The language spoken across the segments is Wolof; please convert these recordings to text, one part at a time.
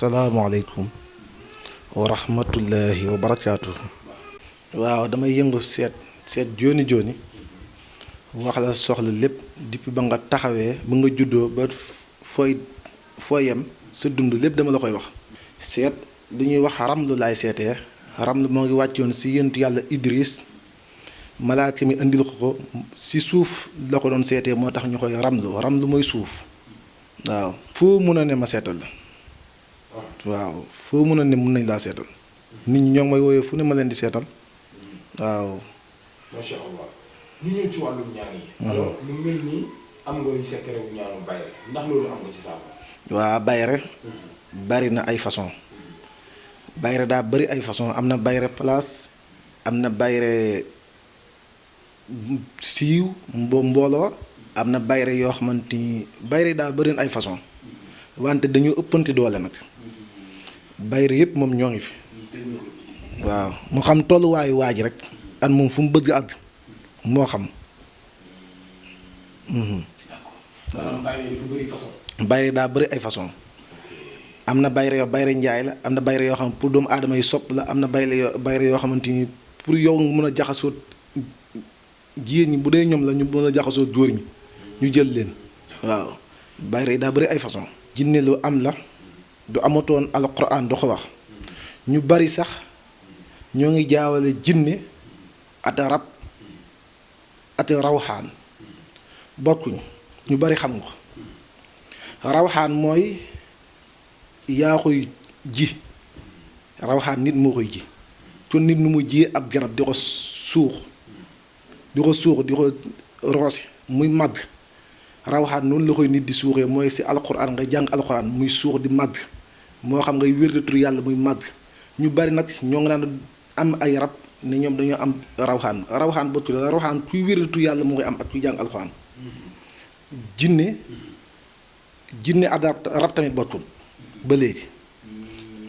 asalaamaaleykum wa rahmatullahi wa barakaatu. waaw damay yëngu seet jooni jooni wax la soxla lépp depuis ba nga taxawee ba nga juddoo ba fooy yem sa dund lépp dama la koy wax. seet lu ñuy wax ramlu laay seetee ramlu moo ngi wàccoon si yéntu yàlla Idris malaaka mi indil ko si suuf la ko doon seetee moo tax ñu koy ramlu mooy suuf waaw. foo mun a ne ma seetal la. waaw foo mun a ne mun nañ laa seetal nit ñi ñoo may woowee fu ne ma leen di seetal waaw. macha allah ñu ñëw ci wàllum ñaan yi. alors mu mel ni am nga secret wu ñaanu bayre ndax loolu am nga ci saako. waa bayre bari na ay façon bayre daa bari ay façon am na bayre place am na bayre siiw mbooloo am na bayre yoo xamante ni bayre daa bari ay façon wante dañu ëppante doole nag bayre yëpp moom ñoo ngi fi waaw mu xam tolluwaayu waa ji rek at moom fu mu bëgg àgg moo xam. waaw bayre daa bëri ay façon am na bayre njaay la am na bayre yoo xam pour doomu aadama yi sopp la am na bayre yoo xamante ni pour yow mën a jaxasoo jigéen ñi bu dee ñoom la ñu mën a jaxasoo góor ñi ñu jël leen waaw bayre yi daa bëri ay façon jinne lu am la du amatoon alquran du ko wax ñu bari sax ñoo ngi jaawale jinne at rab at rawxaan bokkuñ ñu bari xam ko rawxaan mooy yaa koy ji rawxaan nit moo koy ji te nit nu mu jiyee ab garab di ko suux di ko roose muy màgg rawxaan noonu la koy nit di suuxee mooy si alquran nga jàng alquran muy suux di màgg moo xam ngay wér tur yàlla muy màgg ñu bari nag ñoo ngi naan am ay rab ne ñoom dañoo am rawxaan ba tudd rawxaan kuy wér tur yàlla moo koy am ak kuy jàng alquran jinne ak rab tamit bokkul ba léegi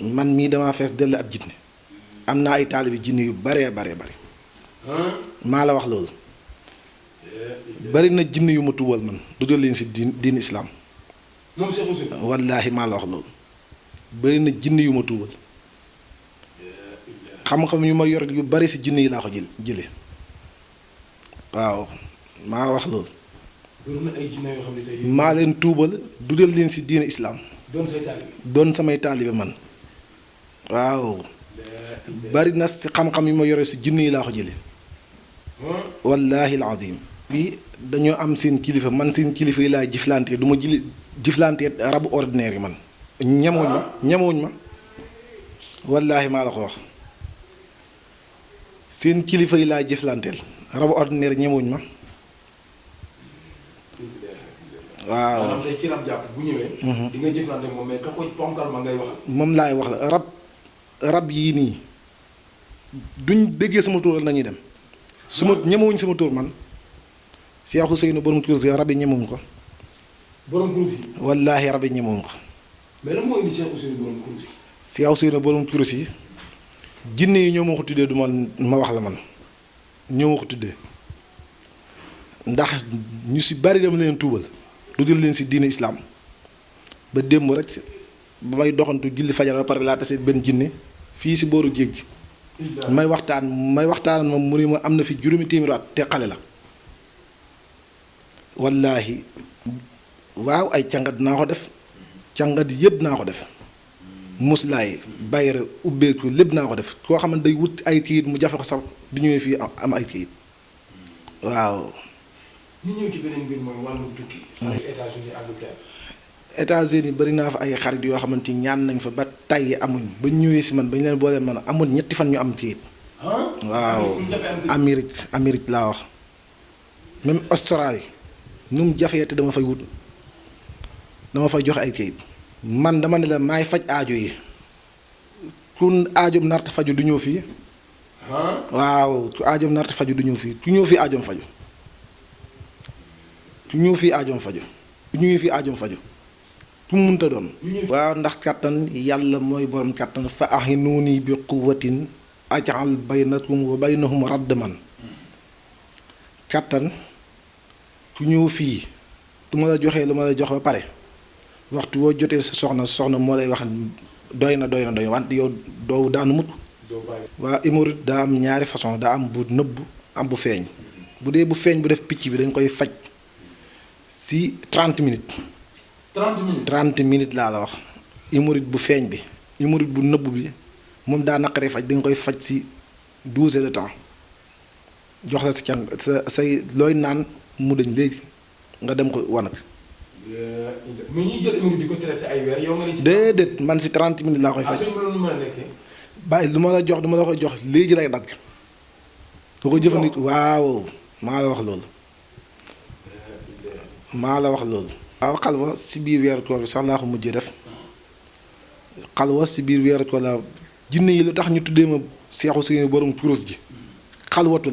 man mii damaa fees dell ab jinne am naa ay taalibi jinne yu bare maa la wax loolu bari na jinne yu ma tuwal man dugal leen si diin islaam wallaahi maa la wax loolu bari na jinne yu ma tuwal xam-xam yu ma yor yu bari si jinne yi laa ko jële waaw maa la wax loolu maa leen tuubal dugal leen si diine islaam doon samay taalibe man waaw bari na si xam-xam yu ma yore si jinne yi laa ko jële wallaahi alazim bi dañoo am seen kilifa man seen kilifa yi laay jëflante du ma jëflante rabu ordinaire yi man ñemewuñ ma wallaahi maa la ko wax seen kilifa yi laay jëflanteel rabu ordinaire ñemewuñ ma waaw moom laay wax la rab yii nii duñ déggee sama tur nañuy dem su ma ñemewuñ sama tur man Cheikh Ousseynou borom kurus yi rab yi ñemewuñ ko. borom kurus yi. wallaahi rab yi ñemewuñ ko. mais lan moo indi Cheikh Ousseynou borom kurus yi. Cheikh Ousseynou borom kurus yi jinne yi ñoo ma ko tuddee du ma wax la man ñoo ma ko tuddee ndax ñu si bari dama leen tuubal dugal leen si diine islaam ba démb rek ba may doxantu julli fajar ba pare laa tase benn jinne fii si booru géej gi may waxtaan moom mu ne ma am na fi juróomi téeméeri at te xale la wallaahi waaw ay càngat naa ko def càngat yëpp naa ko def muslaay bayre ubbeeku lépp naa ko def koo xam ne day wut ay kayit mu jafe ko sax du ñëwee fii am ay kayit waaw. ñu ñëw ci beneen mbir mooy wàllum tukki. ay États-Unis bari naa fa ay xarit yoo xamante ni ñaan nañ fa ba tey amuñ ba ñëwee si man ba ñu leen boolee man amul ñetti fan ñu am kayit. waaw Amérique laa wax même Australie nu mu jafee te dama fay wut dama fay joxe ay kayit man dama ne la maay faj aajo yi ku aajoom narta faju du ñëw fii. waaw ku aajoom narta faju du ñëw fii ku ñëw fii aajoom faju ku ñëw fii aajoom faju ku ñëwee fii aajoom faju ku mu mënta doon. waaw ndax kàttan yàlla mooy borom kàttan fa ahinuuni bi quwwatin aj'al baynakum wa baynahum radman kàttan ku ñëw fii su ma la joxee lu ma la jox ba pare waxtu boo jotee sa soxna moo lay wax doy na wante yow doo daanu mukk. waa hémorroïde daa am ñaari façon daa am bu nëbb am bu feeñ. bu dee bu feeñ bu def picc bi dañ koy faj si 30 minutes. 30 minutes laa la wax. hémorroïde bu feeñ bi hémorroïde bu nëbb bi moom daa naqaree faj dañ koy faj si 12 heures de temps jox la sa can say looy naan mu dañ léegi nga dem ko wanag. mais ñuy jël hémorroïde di ko traité ay weer yow nga ne. déedéet man si 30 minutes laa koy faj. bàyyi lu ma la jox du ma la koy jox léegi lay dagg. boo ko jëfandikoo waaw maa la wax loolu. waaw xalwa si biir weeru koor bi sax laa ko mujjee def xalwa si biir weeru koor la jinne yi lu tax ñu tuddee ma seexu si borom kurus ji xalwatu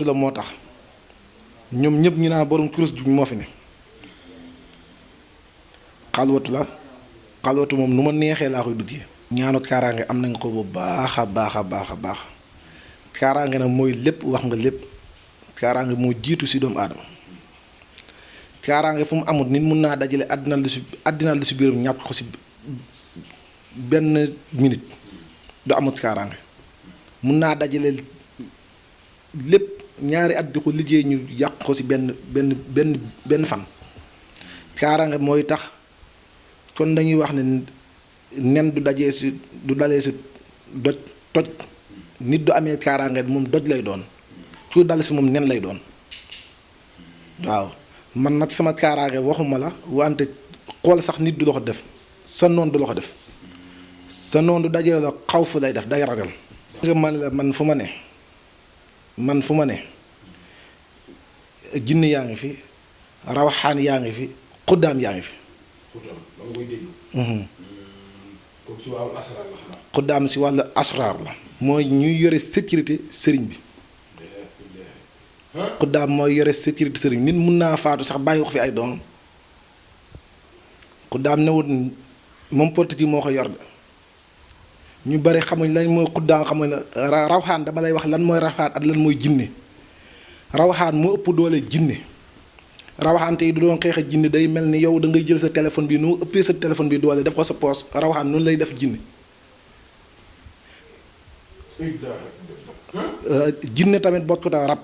la moo tax ñoom ñëpp ñu naan borom kurus ji moo fi ne xalwatu moom nu ma neexee laa koy duggee. ñaanu kaaraange am nañ ko bu baax a baax kaaraange nag mooy lépp wax nga lépp kaaraange moo jiitu si doomu aadama kaaraange fu mu amut nit mun naa dajale àddina li si biiram ñàkk ko si benn minute du amut kaaraange mun naa dajale lépp ñaari at di ko liggéey ñu yàq ko si benn fan kaaraange mooy tax kon dañuy wax ne nen du dalee si toj nit du amee kaaraange moom doj lay doon ku dal si moom nen lay doon waaw man nag sama kaaraange waxuma la wante xool sax nit du la ko def sa noon du la ko def sa noon du dajee la xaw fu lay def day ragal. nga man la man fu ma ne jinne yaa ngi fi rawaxaan yaa ngi fi xuddaam yaa ngi fi. xuddaam si wàllu asraar la. mooy ñuy yore sécurité sëriñ bi. xuddaam mooy yore sécurité sëriñ nit mun naa faatu sax bàyyi ko fi ay doom xuddaam newut moom politique moo ko yor de ñu bari xamuñ lan mooy xuddaam xamuñ la rawxaan dama lay wax lan mooy rawxaan ak lan mooy jinne rawxaan moo ëpp doole jinne rawaxaan tey du doon xeex a jinne day mel ni yow da ngay jël sa téléphone bi nu ëppee sa téléphone bi doole def ko sa poos rawaxaan noonu lay def jinne jinne tamit bokkut ak rab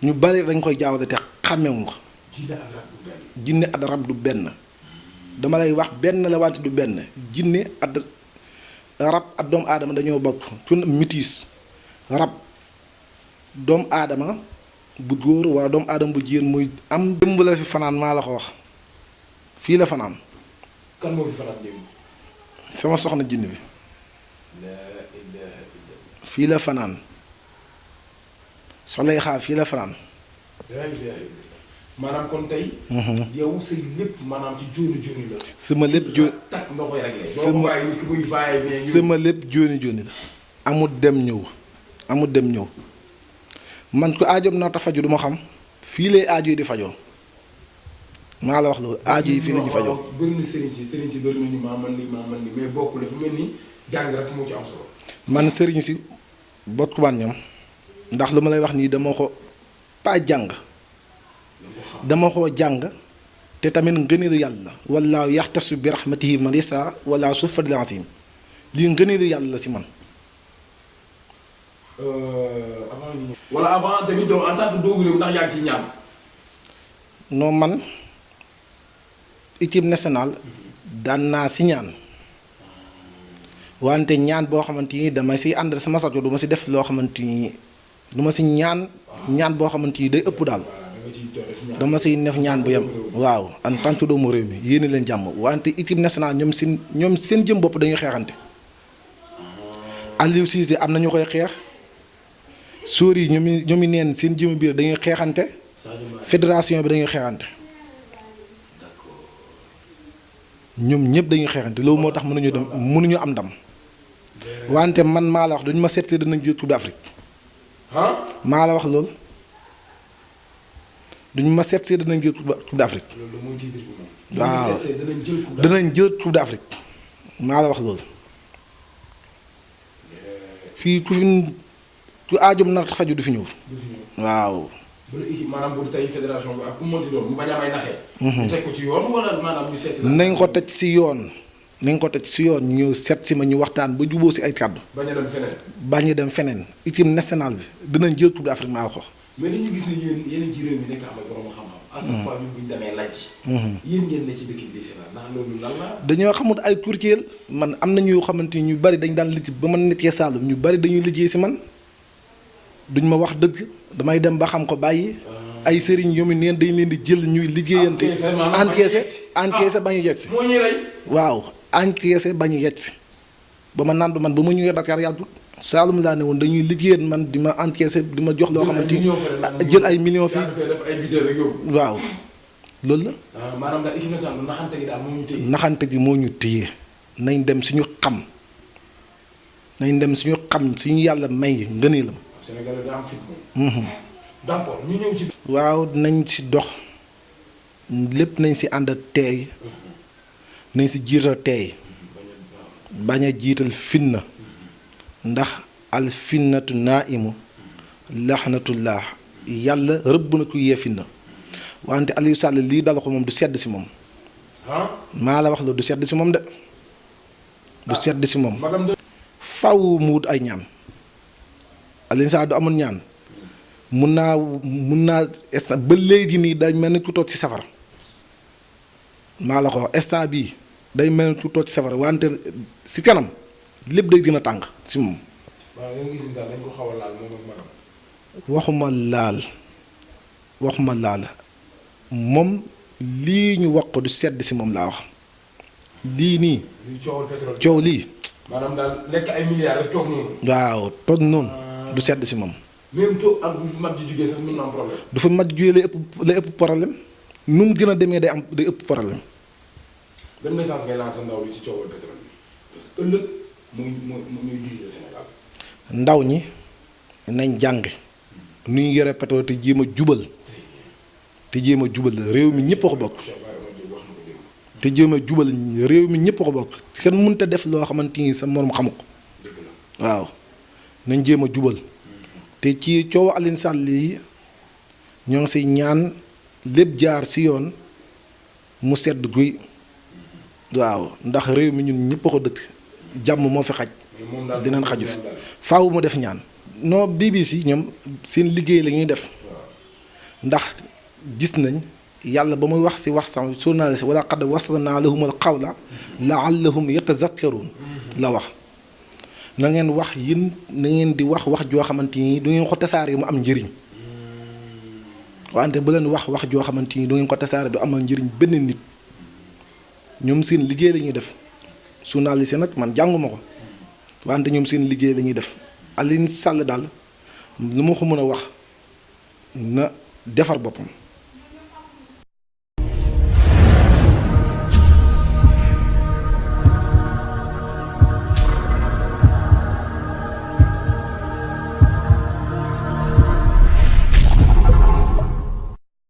ñu bari dañ koy jaawale te xàmmewuñ ko jinne ak rab du benn dama lay wax benn la wante du benn jinne ak rab ak doomu aadama dañoo bokk tun mitis rab doomu aadama bu góor wala doomu aadama bu jigéen muy am démb la fi fanaan maa la ko wax fii la fanaan. kan moo fi fanaan démb. sama soxna jinne bi fii la fanaan soley xaar fii la fanaan. maanaam kon tey. yow say lépp maanaam ci jooni la. sama lépp jooni tak nga koy réglé. sama lépp jooni la. amul dem ñëw. man ko aajoom naa ta faju du ma xam fii lay aajo yi di fajoo maa la wax loolu aajo yi fii la ñu fajoo. bëri na sëriñ si bëri nañu maa man ni mais bokkul dafa mel ni jàng rek moo ci am solo. man sëriñ si bokkumaan ñoom ndax lu ma lay wax nii dama ko pas jàng dama ko jàng te tamit ngëneelu yàlla wallaahu yaxtasu bi rahmatihi man yasa wala su fadlil asim lii ngëneelu yàlla la si man. avant tamit yow en tant que doomu réew ndax yaa ngi ci ñaan. non man équipe nationale daan naa si ñaan wante ñaan boo xamante ni dama si ànd sama sato du ma si def loo xamante ni du ma si ñaan boo xamante ni day ëpp daal dama siy def ñaan bu yem. waaw en tant que doomu réew mi yéene leen jàmm wante équipe nationale ñoom seen jëm bopp dañuy xeexante. Aliou Cissé am na ñu koy xeex. sóor yi ñoom neen seen jëmm biir dañuy xeexante fédération bi dañuy xeexante ñoom ñëpp dañuy xeexante loolu moo tax mënuñu am ndam wante man maa la wax duñu ma seet si danañ jël Coupe d'Afrique maa la wax loolu duñu ma seet si danañ jël Coupe d'Afrique waaw danañ jël Coupe d'Afrique maa la wax loolu fii ku fi aajoom nar faju du fi ñëw. waaw. bu dee équipe maanaam bu tey fédération bi ak ku mu mënti doon mu bañ a am ay naxee. ñu teg ko ci yoon wala maanaam ñu seet si. nañ ko teg si yoon. nañ ko teg si yoon ñu seet si ma ñu waxtaan ba juboo si ay kàddu. bañ a dem feneen. bañ a dem feneen équipe nationale bi dinañ jël coupe d'Afrique maa ko. mais dañu gis ne yéen ci réew mi nekk am ay borom xam-xam. à chaque fois ñun bu ñu demee laaj. yéen ngeen ne ci dëkk bi si ndax loolu lan la. dañoo xamul ay courtier man am na ñu xamante ni ñu bari dañ daan liggéey ba man nekkee Saalum ñu bari dañuy liggéey si man duñ ma wax dëgg damay dem ba xam ko bàyyi. ay sëriñ yu mu neen dañ leen di jël ñuy liggéeyante. encaissé bañ a yegg si. moo ñuy rey. waaw encaissé bañ a yegg si ba ma nandu man ba ma ñëwee Dakar yàggul Saalum laa ne woon dañuy liggéeyal man di ma encaissé di ma jox loo xamante ni jël ay millions fii. waaw loolu la. maanaam daal équipe nationale naxante gi daal moo ñu téye. naxante gi moo ñu téye nañ dem suñu xam nañ dem suñu xam suñu yàlla may ngëneelam. Sénégal da am fit moom. d'accord ñu ñëw ci. waaw nañ si dox lépp nañ si ànd teey nañ si jiital teey bañ a jiital finna ndax al finnatu naimu laxnatullah yàlla rëbb na ku yee finna wante Aliou Sall lii dal ko moom du sedd si moom. maa la wax la du sedd si moom de. du sedd si moom. faw mu wut ay ñaan Aliou Sall du amul ñaan. mun naa instant ba léegi nii day mel ni ku toog ci safara maa la ko wax instant bii day mel ni ku toog ci safara wante si kanam lépp day gën a tàng si moom. waaw yow gis nga dañ ko xaw a laal moom ak madame. waxuma laal moom lii ñu wax ko du sedd si moom laa wax lii nii. coow lii. maanaam daal lekk ay milliards rek toog noonu. waaw toog noonu du sedd si moom. même taux ak bu fi mat ji jugee sax mën na am problème. du fa mat jugee lay ëpp problème nu mu gën a demee day ëpp problème. benn message ngay lancer ndaw li ci coowal pétrole bi parce que ëllëg muy diriger Sénégal. ndaw ñi nañ jàng nu ñu yore pétrole te jéem a jubal réew mi ñëpp a ko bokk. te jéem a jubal réew mi ñëpp a ko bokk kenn mënut a def loo xamante ni sa morom xamu ko. waaw nañ jéem a jubal. te ci coow Aliou Sall yi ñoo ngi si ñaan lépp jaar si yoon mu sedd guy waaw ndax réew mi ñun ñëpp a ko dëkk jàmm moo fi xaj dinañ xaju fi faaw mu def ñaan non BBC ñoom seen liggéey la ñuy def ndax gis nañ yàlla ba muy wax si wax sam journaliste wala qad wasalna lahumul qawla laallahum yatazakkarun la wax na ngeen wax yéen na ngeen di wax joo xamante ni du ngeen ko tasaare mu am njëriñ wante bu leen wax joo xamante ni du ngeen ko tasaare du amal njëriñ benn nit ñoom seen liggéey la ñuy def journaliste nag man jànguma ko wante ñoom seen liggéey la ñuy def Aliou Sall daal lu ma ko mën a wax na defar boppam.